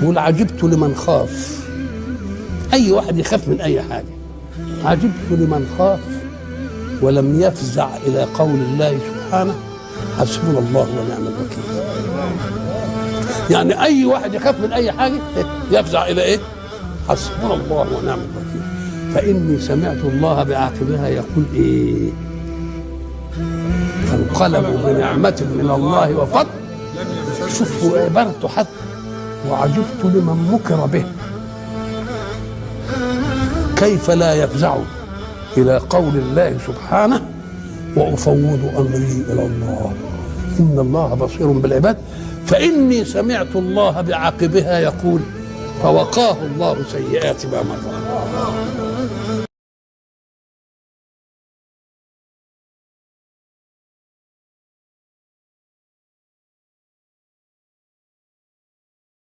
يقول عجبت لمن خاف. أي واحد يخاف من أي حاجة. عجبت لمن خاف ولم يفزع إلى قول الله سبحانه حسبنا الله ونعم الوكيل. يعني أي واحد يخاف من أي حاجة يفزع إلى إيه؟ حسبنا الله ونعم الوكيل. فإني سمعت الله بعاقبها يقول إيه؟ فانقلبوا بنعمة من الله وفضل. شوفوا عبارته حتى، وعجبت لمن مكر به كيف لا يفزع إلى قول الله سبحانه وأفوض أمري إلى الله إن الله بصير بالعباد. فإني سمعت الله بعاقبها يقول فوقاه الله سيئات ما مكروا.